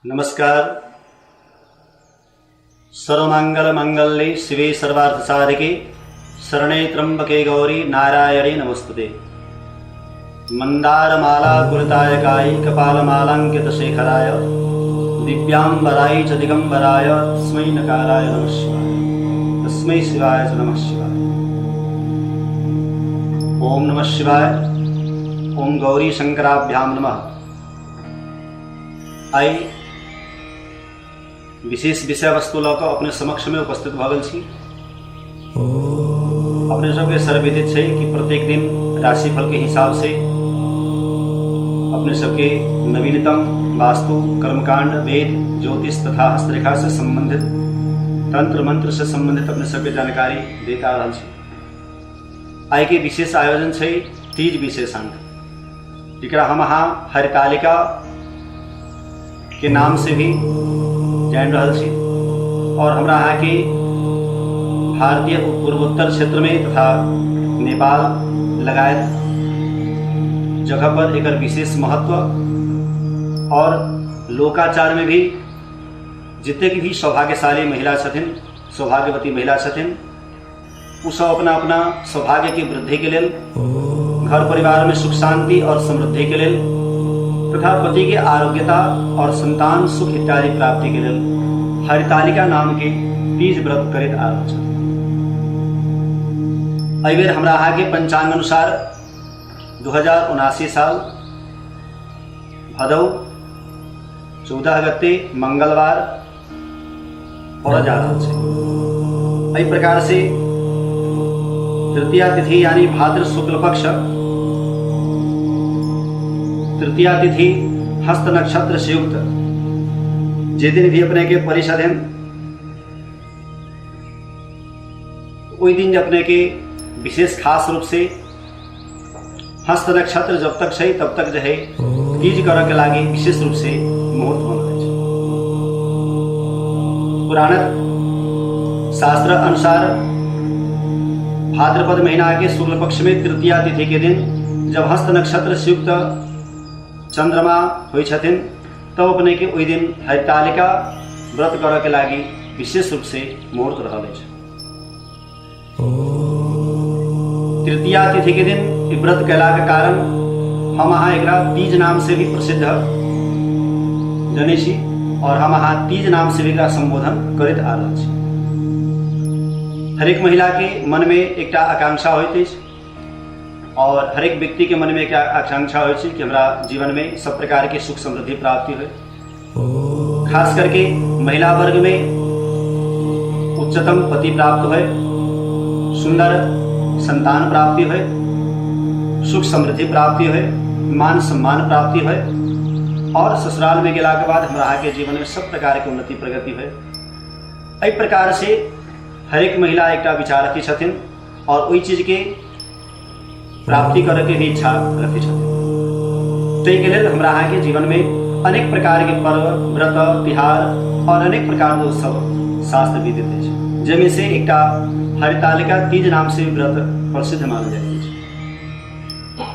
नमस्कार। सर्वमंगल मंगल्ये शिवे सर्वार्थ साधिके शरणे त्र्यंबके गौरी नारायणे नमस्तुते। मंदारमाला कुलताय काय कपालमालांकित शेखराय दिव्यांबराय च दिगंबराय तस्मै नकाराय नमः शिवाय। तस्मै शिवाय च नमः शिवाय। ओम नमः शिवाय। ओम गौरी शंकराभ्याम नमः। आइ विशेष विषय वस्तु लऽ कऽ अपने समक्षमे उपस्थित भऽ गेल छी। अपने सबके सर्वविदित छै कि प्रत्येक दिन राशिफल के हिसाब से अपने सबके नवीनतम वास्तु, कर्मकांड, वेद, ज्योतिष तथा हस्तरेखा से संबंधित तंत्र मंत्र से संबंधित अपने सबके जानकारी दैत आ रहल छी। आइ के विशेष आयोजन छै तीज विशेषांक, जकरा हम अहाँ हरितालिका के नाम से भी जानि रहल छी और हमरा अहाँके भारतीय पूर्वोत्तर क्षेत्रमे तथा नेपाल लगायत जगह पर एकर विशेष महत्व और लोकाचार में भी जतेक भी सौभाग्यशाली महिला छथिन, सौभाग्यवती महिला छथिन, ओ सब अपना अपना सौभाग्य के वृद्धि के लेल, घर परिवार में सुख शांति और समृद्धि के लेल तथा पति के आरोग्यता और संतान सुख इत्यादि प्राप्ति के लेल हरितालिका नाम के तीज व्रत करैत आ रहल छथिन। एहि बेर हमरा अहाँके पंचांग अनुसार 2079 साल भदौ 14 गते मंगलवार पड़ऽ जा रहल छै। एहि प्रकार से तृतीया तिथि यानी भाद्र शुक्ल पक्ष तृतीया तिथि हस्त नक्षत्र से युक्त जे दिन भी अपने के परिषद है, ओहि दिन अपने के विशेष खास रूप से हस्त नक्षत्र जब तक छै तब तक जे है तीज करऽ के लागि विशेष रूप से मुहूर्त बनल अछि। पुराणक शास्त्र अनुसार भाद्रपद महीना के शुक्ल पक्ष में तृतीया तिथि के दिन जब हस्त नक्षत्र से युक्त चंद्रमा होइ छथिन, तब अपने के ओहि दिन हरितालिका व्रत करऽ के लागि विशेष रूप से मुहूर्त रहल अछि। तृतीया तिथि के दिन ई व्रत कयलाके कारण हम अहाँ एकरा तीज नाम से भी प्रसिद्ध जनै छी और हम अहाँ तीज नाम से भी एकरा संबोधन करैत आ रहल छी। हरेक महिला के मन में एकटा आकांक्षा होइत अछि और हरेक व्यक्ति के मन में एकटा आकांक्षा होइ छै कि हमरा जीवन में सब प्रकार के सुख समृद्धि प्राप्ति हो। खास करके महिला वर्ग में उच्चतम पति प्राप्त हो, सुंदर संतान प्राप्ति हो, सुख समृद्धि प्राप्ति हो, मान सम्मान प्राप्ति हो और ससुराल में गेला के बाद हमरा अहाँके जीवन में सब प्रकार के उन्नति प्रगति हो। एहि प्रकार से हरेक महिला एकटा विचार रखै छथिन और ओहि चीज के प्राप्ति करऽ के भी इच्छा रखै छथिन। ताहिके लेल हमरा अहाँके जीवनमे अनेक प्रकारके पर्व, व्रत, तिहार और अनेक प्रकारके उत्सव शास्त्र विदित अछि, जाहिमे से एकटा हरितालिका तीज नाम से व्रत प्रसिद्ध मानल जाइत अछि।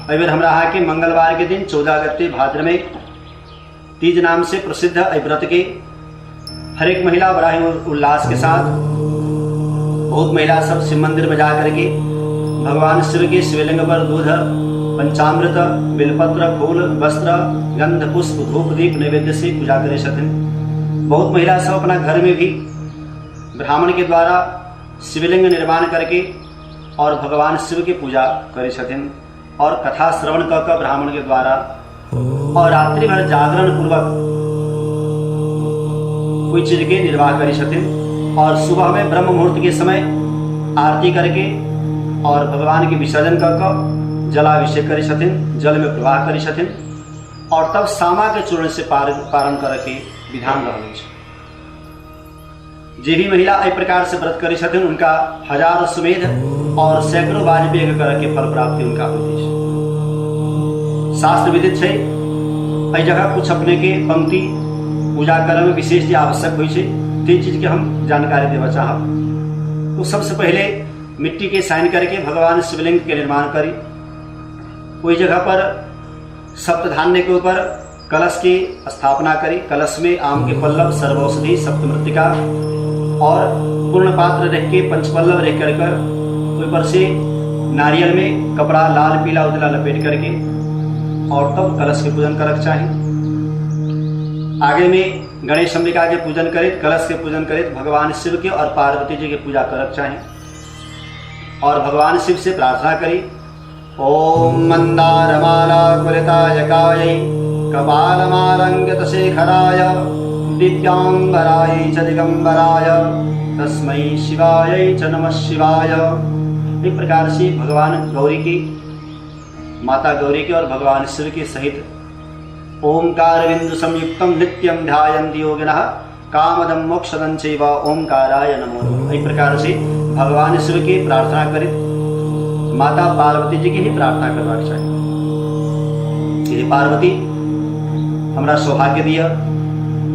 एहिबेर हमरा अहाँके मंगलवार के दिन 14 गते भाद्र में तीज नाम से प्रसिद्ध एहि व्रत के हरेक महिला बड़ा ही उल्लास के साथ, बहुत महिला सब शिव मंदिर में जा करके भगवान शिव के शिवलिंग पर दूध, पंचामृत, बेलपत्र, फूल, वस्त्र, गंध, पुष्प, धूप, दीप, नैवेद्य से पूजा करे छथिन। बहुत महिला सब अपना घर में भी ब्राह्मण के द्वारा शिवलिंग निर्माण करके और भगवान शिव के पूजा करे छथिन और कथा श्रवण कऽ कऽ ब्राह्मण के द्वारा और रात्रि भर जागरण पूर्वक कोई चीज के निर्वाह करी छथिन और सुबह में ब्रह्म मुहूर्त के समय आरती करके और भगवान के विसर्जन कर कऽ जलाभिषेक करी छथिन, जल में प्रवाह करी छथिन और तब सामा के चूर्ण से पारण करऽ के विधान रहल अछि। जे भी महिला एहि प्रकार से व्रत करै छथिन, उनका हजारों सुमेध और सैकड़ों वाजपेय करऽ के फल प्राप्ति उनका होइत अछि। शास्त्र विदित छै, एहि जगह कुछ अपने के पंक्ति पूजा करऽ में विशेष जे आवश्यक होइ छै, ते चीज के हम जानकारी देबऽ चाहब। तो सबसे पहले मिट्टी के साइन करके भगवान शिवलिंग के निर्माण करी। ओहि जगह पर सप्तधान्य के ऊपर कलश की स्थापना करी। कलश में आम के पल्लव, सर्वौषधि, सप्तमृत्तिका और पूर्ण पात्र रख के पंचपल्लव रख कर ऊपर से नारियल में कपड़ा लाल पीला उजला लपेट करके और तब कलश के पूजन करक चाही। आगे में गणेश अंबिका के पूजन करैत, कलश के पूजन करैत भगवान शिव के और पार्वती जी के पूजा करक चाही और भगवान शिव से प्रार्थना करी। ओम मंदारमाला कुलिताय कायै कपालमालङ्कृत शेखराय दिव्यांबराय च दिगंबराय तस्मै शिवाय च नमः शिवाय। इस प्रकार से भगवान गौरी की, माता गौरी के और भगवान शिव के सहित ओंकार बिंदु संयुक्तम नित्यम ध्यायन्ति योगिनः कामदम मोक्षदं चैव ओंकाराय नमो नमः। एहि प्रकार से भगवान शिव के प्रार्थना करैत माता पार्वती जी के ही प्रार्थना करबाक चाही। हे पार्वती, हमरा सौभाग्य दिअ,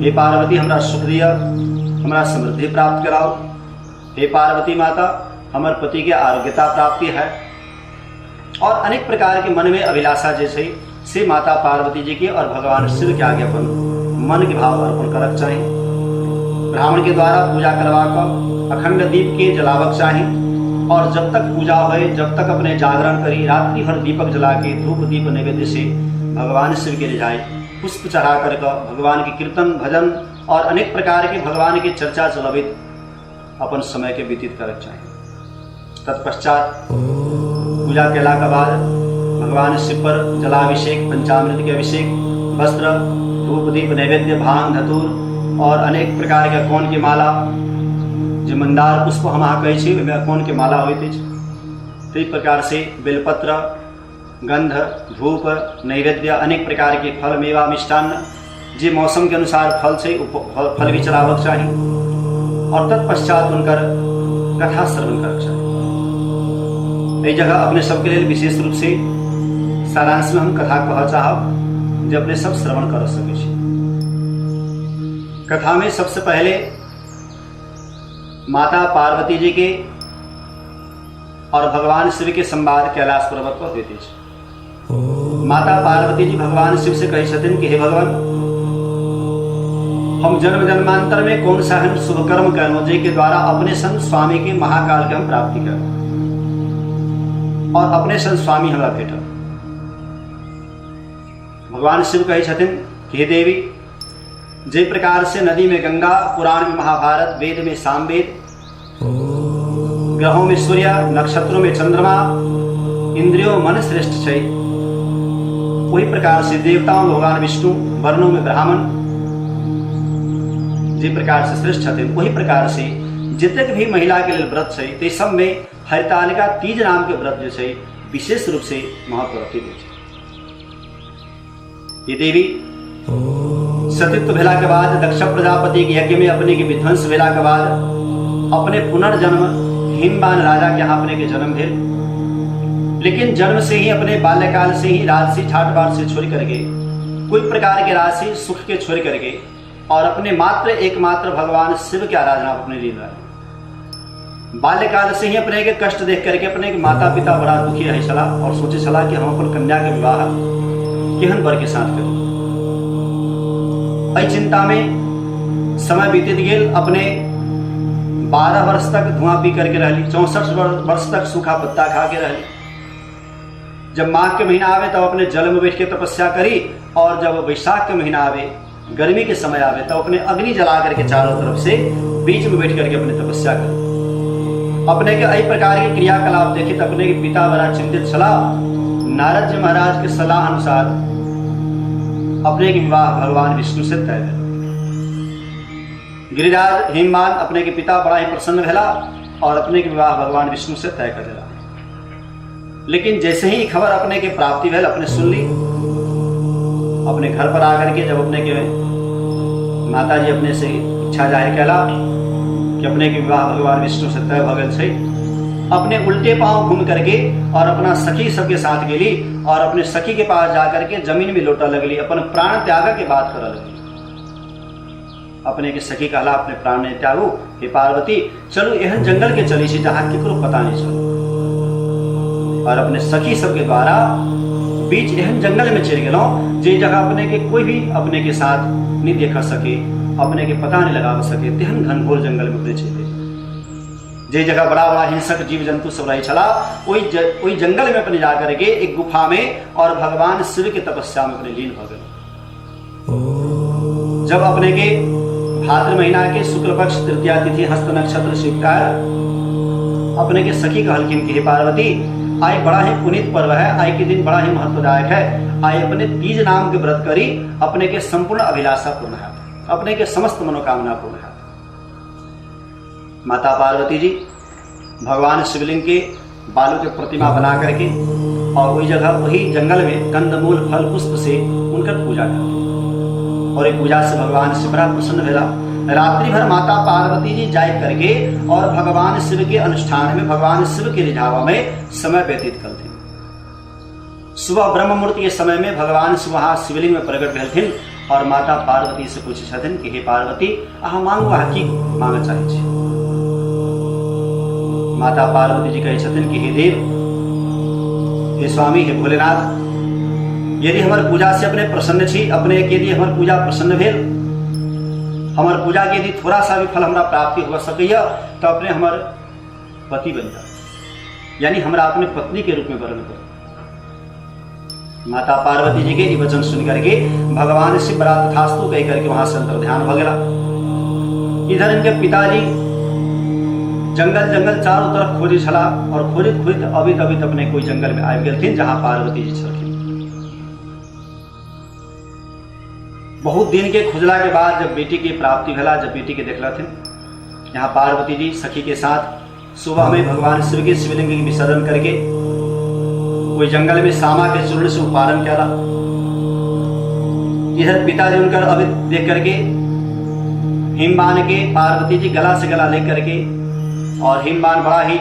हे पार्वती हमरा सुख दिअ, हमरा समृद्धि प्राप्त कराओ, हे पार्वती माता हमर पति के आरोग्यता प्राप्ति है और अनेक प्रकार के मन में अभिलाषा जे छै से माता पार्वती जी के और भगवान शिव के आगे अपन मन के भाव अर्पण करक चाही। ब्राह्मण के द्वारा पूजा करवा कऽ अखंड दीप के जलाबक चाही और जब तक पूजा होए जब तक अपने जागरण करी, रात्रि भर दीपक जला के धूप दीप नैवेद्य से भगवान शिव के रिझाए पुष्प चढ़ा कर भगवान के कीर्तन भजन और अनेक प्रकार के भगवान के चर्चा चलबित अपन समय के व्यतीत करक चाही। तत्पश्चात पूजा केला के बाद भगवान शिव पर जलाभिषेक, पंचामृत के अभिषेक, वस्त्र, धूप दीप नैवेद्य, भांग धतूर और अनेक प्रकार के अकोन के माला, जे मंदार पुष्प हम अहाँ कहै छी ओहिमे अकोन के माला होइत अछि, ताहि प्रकार से बेलपत्र, गंध, धूप, नैवेद्य, अनेक प्रकार के फल, मेवा, मिष्टान्न, जे मौसम के अनुसार फल छै ओ फल भी चढ़ाबक चाही और तत्पश्चात हुनकर कथा श्रवण करक चाही। एहि जगह अपने सबके लेल विशेष रूप से सारांश में हम कथा कहऽ चाहब जे अपने सब श्रवण कर सकै छी। कथा में सबसे पहले माता पार्वती जी के और भगवान शिव के संवाद कैलाश पर्वत पर होइत अछि। माता पार्वती जी भगवान शिव से कहै छथिन कि हे भगवान, हम जन्म जन्मांतर में कौन सा हम शुभ कर्म कयलहुँ जाहिके द्वारा अपने सन स्वामी के महाकाल के हम प्राप्ति कयलहुँ और अपने सन स्वामी हमरा भेटल। भगवान शिव कहै छथिन कि हे देवी, जाहि प्रकार से नदी में गंगा, पुराण में महाभारत, वेद में सामवेद, ग्रहों में सूर्य, नक्षत्रों में चंद्रमा, इंद्रियों मन श्रेष्ठ छै, वही प्रकार से देवताओं में भगवान विष्णु, वर्णों में ब्राह्मण जे प्रकार से श्रेष्ठ छथिन, वही प्रकार से जतेक भी महिला के लेल व्रत छै ताहि सब में हरितालिका तीज नाम के व्रत जे छै विशेष रूप से महत्व रखैत अछि। ये देवी, सतीत्व भेला के बाद दक्ष प्रजापति के यज्ञ में अपने के विध्वंस भेला के बाद अपने पुनर्जन्म हिमवान राजा के यहाँ अपने के जन्म भेल, लेकिन जन्म से ही अपने बाल्यकाल से ही राजसी ठाट बाट से छोड़ करके कोई प्रकार के राशि सुख के छोड़ करके और अपने मात्र एकमात्र भगवान शिव के आराधना अपने लीन रहे। बाल्यकाल से ही अपने के कष्ट देख करके अपने के माता पिता बड़ा दुखी रहे छला और सोचे छला कि हम अपन कन्या के विवाह केहन वर के साथ करी। एहि चिंता में समय बीतित गेल। अपने 12 वर्ष तक धुआं पी करके रहली, 64 वर्ष तक सूखा पत्ता खा के रहली। जब माघ के महीना आवे तब अपने जल में बैठ के तपस्या करी और जब वैशाख के महीना आवे, गर्मी के समय आवे, तब अपने अग्नि जला करके चारों तरफ से बीच में बैठ करके अपने तपस्या करी। अपने के एहि प्रकार के क्रियाकलाप देखी तो अपने के पिता बड़ा चिंतित छला। नारद जी महाराज के सलाह अनुसार अपने के विवाह भगवान विष्णु से तय भेल। गिरिराज हिमवान अपने के पिता बड़ा ही प्रसन्न भेला और अपने के विवाह भगवान विष्णु से तय कर देला। लेकिन जैसे ही खबर अपने के प्राप्ति भेल, अपने सुन ली, अपने घर पर आकर के जब अपने के माता जी अपने से इच्छा जाहिर कैला कि अपने के विवाह भगवान विष्णु से तय भऽ गेल छै, अपने उल्टे पांव घूम करके और अपना सखी सबके साथ गेली और अपने सखी के पास जा करके जमीन में लोटा लगली, अपन प्राण त्याग के बात करऽ लगली। अपने के सखी कहला, अपने प्राण नहीं त्यागू, हे पार्वती, चलू एहन जंगल के चली छी जहाँ केकरो पता नहीं चलू। और अपने सखी सबके द्वारा बीच एहन जंगल में चलि गेलहुँ जे जगह अपने के कोई भी अपने के साथ नहीं देख सके, अपने के पता नहीं लगा सके, तेहन घनघोर जंगल में अपने चलि गेलहुँ। जे जगह बड़ा बड़ा हिंसक जीव जंतु सब रहे छला, ओहि जंगल में अपने जा करके एक गुफा में और भगवान शिव के तपस्या में अपने लीन भ गेलहुँ। जब अपने के भाद्र महीना के शुक्ल पक्ष तृतीया तिथि हस्त नक्षत्र स्वीकार अपने के सखी कहलखिन कि हे पार्वती, आइ बड़ा ही पुनीत पर्व है, आइ के दिन बड़ा ही महत्वदायक है, आइ अपने तीज नाम के व्रत करी, अपने के संपूर्ण अभिलाषा पूर्ण है, अपने के समस्त मनोकामना पूर्ण है। माता पार्वती जी भगवान शिवलिंग के बालू के प्रतिमा बना करके और वही जगह वही जंगल में कंदमूल फल पुष्प से उनकर पूजा करते और एक पूजा से भगवान शिव बड़ा प्रसन्न भेला। रात्रि भर माता पार्वती जी जाय करके और भगवान शिव के अनुष्ठान में भगवान शिव के रिझावा में समय व्यतीत करते। सुबह ब्रह्म मुहूर्त के समय में भगवान शिव वहाँ शिवलिंग में प्रकट भेलथिन और माता पार्वती से पूछे छथिन कि हे पार्वती, अहाँ मांगू, अहाँ की मांगऽ चाहै छी? माता पार्वती जी कहै छथिन कि हे देव, हे स्वामी, हे भोलेनाथ, यदि हमर पूजा से अपने प्रसन्न छी, अपने के यदि हमर पूजा प्रसन्न भेल, हमर पूजा के यदि थोड़ा सा भी फल हमरा प्राप्ति हो सकैया, तो अपने हमर पति बन जाओ, यानी हमरा अपने पत्नी के रूप में वर्ण करो। माता पार्वती जी के ई वचन सुन करके भगवान शिव बड़ा तथास्तु कह करके वहां से अंतर्ध्यान हो गया। इधर इनके पिताजी जंगल जंगल चारों तरफ खोजे छला और खोजत खोजत अबित अबित अपने कोई जंगल में आबि गेलखिन जहां पार्वती जी छलखिन। बहुत दिन के खोजला के बाद जब बेटी के प्राप्ति भेला, जब बेटी के देखलथिन, यहाँ पार्वती जी सखी के साथ सुबह में भगवान शिव के शिवलिंग के विसर्जन करके कोई जंगल में सामा के चूर्ण से उपालन किया। इधर पिताजी उनकर अभी देख करके हिमबान के पार्वती जी गला से गला लेकर के और हिमबान बड़ा ही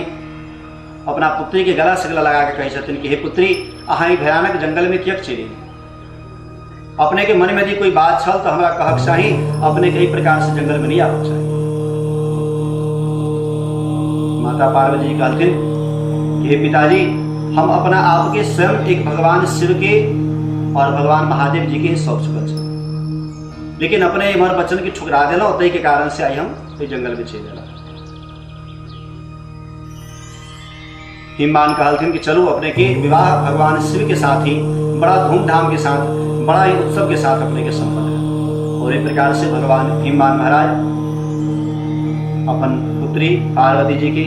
अपना पुत्री के गला से गला लगा के कही छथिन कि हे पुत्री, अहाँ ई भयानक जंगल में कियक चली? अपने के मन में यदि कोई बात छल तो हमरा कहक चाही, अपने के एहि प्रकार से जंगल में नहीं आबक चाही। माता पार्वती जी कहलथिन कि हे पिताजी, हम अपना आप के स्वयं एक भगवान शिव के और भगवान महादेव जी के ही सौंप चुकल छी, लेकिन अपने इम्हर वचन के ठुकरा देलहुँ, ताहि के कारण से आई हम एहि जंगल में चलि एलहुँ। हिमवान कहलथिन कि चलू अपने के विवाह भगवान शिव के साथ ही बड़ा धूमधाम के साथ बड़ा ही उत्सव के साथ अपने के संपन्न है। और एक प्रकार से भगवान हिमवान महाराज अपन पुत्री पार्वती जी के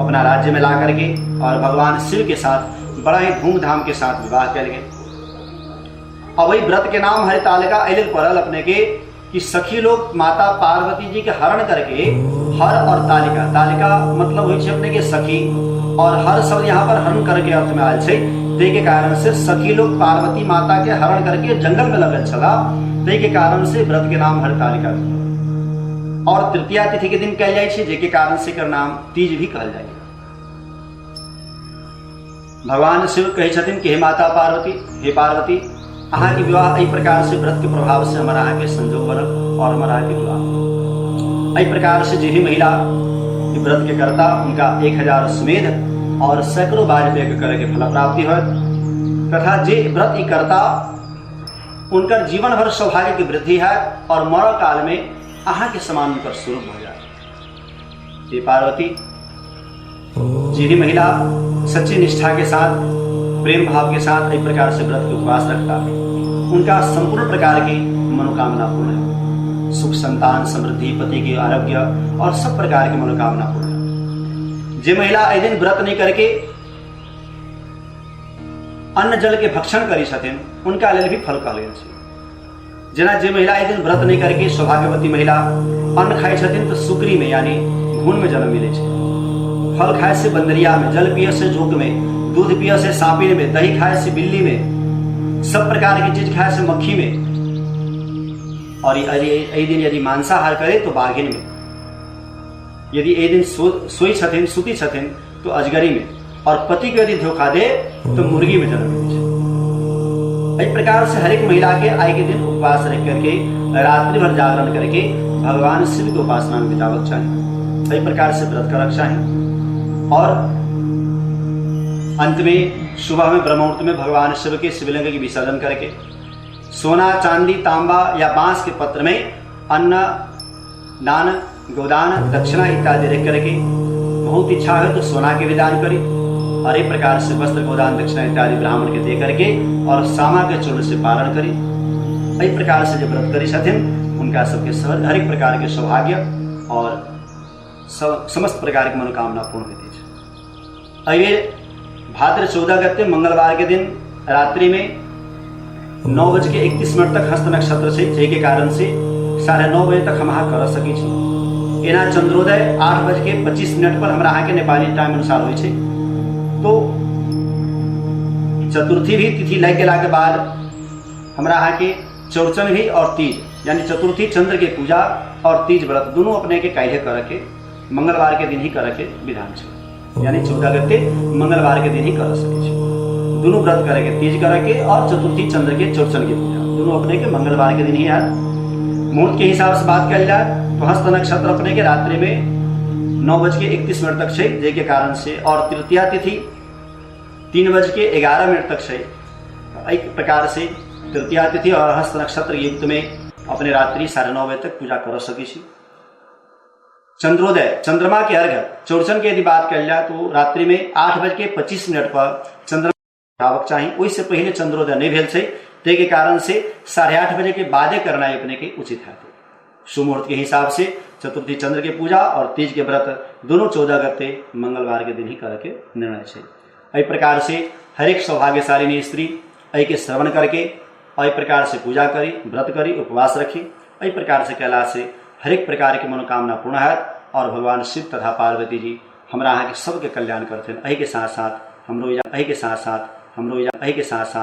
अपना राज्य में ला करके और भगवान शिव के साथ बड़ा ही धूमधाम के साथ विवाह कल गए। अब वही व्रत के नाम हरितालिका एहि लेल पड़ल अपने के कि सखी लोग माता पार्वती जी के हरण करके हर और तालिका, तालिका मतलब होइ छै अपने के सखी और हर शब्द यहाँ पर हरण करके अर्थ में आयल छै, ताहि के कारण से सखी लोग पार्वती माता के हरण करके जंगल में लगल छला, ताहि के कारण से व्रत के नाम हरतालिका भेल। और तृतीया तिथि के दिन कयल जाइ छै, जाहिके कारण से एकर नाम तीज भी कहल जाइ छै। भगवान शिव कहै छथिन कि हे माता पार्वती, हे पार्वती, अहाँके विवाह एहि प्रकार से व्रत के प्रभाव से हमर अहाँके संजोग बनल और हमर अहाँके विवाह एहि प्रकार से जे भी महिला ई व्रत के करता उनका 1000 सुमेध और सैकड़ों वाजपेय के करे के फल प्राप्ति होत तथा जे व्रत ई करता उनकर जीवन भर सौभाग्य के वृद्धि है और मरण काल में अहाँके समान उनकर स्वरूप भऽ जायत। हे पार्वती, जे भी महिला सच्ची निष्ठा के साथ प्रेम भाव के साथ एक प्रकार से व्रत के उपवास रखता है उनका संपूर्ण प्रकार की मनोकामना पूर्ण है। सुख, संतान, समृद्धि, पति के आरोग्य और सब प्रकार की मनोकामना पूर्ण है। जे महिला एहि दिन व्रत नहीं करके अन्न जल के भक्षण करी छथिन उनका लेल भी फल कहल गेल छै। जेना जे महिला एहि दिन व्रत नहीं करके सौभाग्यवती महिला अन्न खाइ छथिन तऽ सुकरी में यानी घुन में जन्म मिलै छै। फल खाए से बंदरिया में, जल पिए से जोक में, दूध पिए से सापिन में, दही खाए से बिल्ली में, सब प्रकार की चीज खाए से मक्खी में, और एहि दिन यदि मांसाहार करे तो बाघिन में, यदि एहि दिन सोई छथिन सुती छथिन तो अजगरी में, और पति के यदि धोखा दे तो मुर्गी में जन्म मिलै छै। एहि प्रकार से हरेक महिला के आइ के दिन उपवास रख करके रात्रि भर जागरण करके भगवान शिव के उपासना में बितावक चाही, एहि प्रकार से व्रत करक चाही। और अंत में सुबह में ब्रह्म में भगवान शिव के शिवलिंग के विसर्जन करके सोना चांदी तांबा या बांस के पत्र में अन्न दान गोदान दक्षिणा इत्यादि रख करके बहुत इच्छा है तो सोना के भी दान करी और एक प्रकार से वस्त्र गोदान दक्षिणा इत्यादि ब्राह्मण के दे करके और सामा के चूर्ण से पारण करी। एहि प्रकार से जो व्रत करी छथिन उनका सबके हर एक प्रकार के सौभाग्य और समस्त प्रकार के मनोकामना पूर्ण होती है। एहि भाद्र 14 गते मंगलवार के दिन रात्रि में 9:31 तक हस्त नक्षत्र से जाहि के कारण से 9:30 बजे तक हम अहाँ कर सकै छी। एना चंद्रोदय 8:25 पर हमरा अहाँके नेपाली टाइम अनुसार होइ छै, तो चतुर्थी भी तिथि लागि गेलाके बाद हमरा अहाँके चौरचन भी और तीज यानी चतुर्थी चंद्र के पूजा और तीज व्रत दोनों अपने के काल्हे करे के मंगलवार के दिन ही करे के विधान छै, यानी 14 गते मंगलवार के दिन ही कर सके छी। दोनों व्रत करे के, तीज करे के और चतुर्थी चंद्र के चौरचन के पूजा दोनों अपने के मंगलवार के दिन ही आयत। मुहूर्त के हिसाब से बात कल जाए तो हस्त नक्षत्र अपने के रात्रि में 9:31 तक छै, जाहि के कारण से, और तृतीया तिथि 3:11 तक छै। एहि प्रकार से तृतीया तिथि और हस्त नक्षत्र युक्त में अपने रात्रि 9:30 बजे तक पूजा कर सकै छी। चंद्रोदय चंद्रमा के अर्घ चौरचन के यदि बात कल जाए तो रात्रि में 8:25 पर चंद्रमा आवक चाही, ओहिसँ पहिले चंद्रोदय नहीं भेल छै, ताहि के कारण से 8:30 बजे के बादे करना अपने के उचित है। शुभ मुहूर्त के हिसाब से चतुर्थी चंद्र के पूजा और तीज के व्रत दोनों 14 गते मंगलवार के दिन ही करे के निर्णय छै। एहि प्रकार से हरेक सौभाग्यशालिनी स्त्री एहि के श्रवण करके एहि प्रकार से पूजा करी, व्रत करी, उपवास रखी। एहि प्रकार से कयला से हरेक प्रकार के मनोकामना पूर्ण हैत और भगवान शिव तथा पार्वती जी हमरा अहाँके सबके कल्याण करथिन। एहि के साथ साथ हमरो, एहि के साथ साथ हमरो, एहि के साथ साथ।